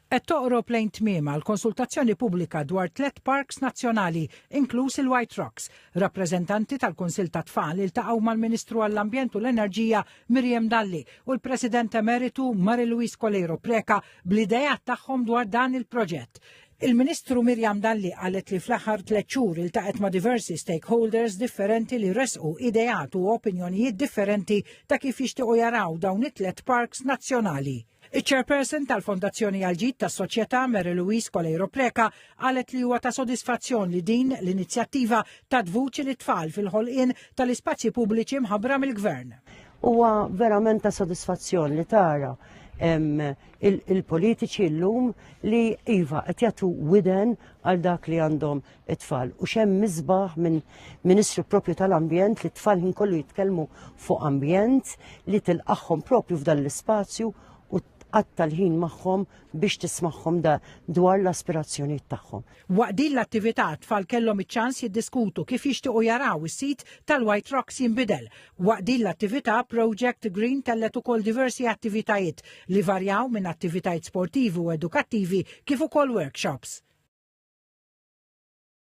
Qed toqrob lejn tmiemha l-konsultazzjoni pubblika dwar tlett parks nazzjonali, inkluż il-White Rocks. Rappreżentanti tal-Kunsill tat-Tfal iltaqgħu mal-Ministru għall-Ambjent u l-Enerġija Miriam Dalli u l-President Emeritu Marie Louise Coleiro Preca bl-ideat tagħhom dwar dan il-proġett. Il-Ministru Miriam Dalli qalet li fl-aħħar tlett xhur iltaqgħet ma' diversi stakeholders differenti li ressqu ideat u opinjonijiet differenti ta' kif jixtiequ jaraw dawn it-tlett parks nazzjonali. Iċ-Chairperson tal-Fondazzjoni għall-Ġid tas-Soċjetà Mary Louise Coleiro Preca qalet li huwa ta' sodisfazzjon li din l-inizjattiva tat vuċi lit-tfal fil-ħolqien tal-ispazji pubbliċi mħabbra mill-Gvern. Huwa verament ta' sodisfazzjon li tara il-politiċi llum li iva qed jagħtu widen għal dak li għandhom it-tfal. U xemm misbaħ minn Ministru propju tal-Ambjent li t-tfal ħin kollu jitkellmu fuq ambjent li tilqagħhom propju f'dan l-ispazju u tqatta' l-ħin magħhom biex tismagħhom da dwar l-aspirazzjonijiet tagħhom. Waqt din l-attività t-tfal kellhom iċ-ċans jiddiskutu kif jixtiequ jaraw is-sit tal-White Rocks jinbidel. Waqt din l-attività Project Green tellgħet ukoll diversi attivitajiet li varjaw minn attivitajiet sportivi u edukattivi kif ukoll workshops.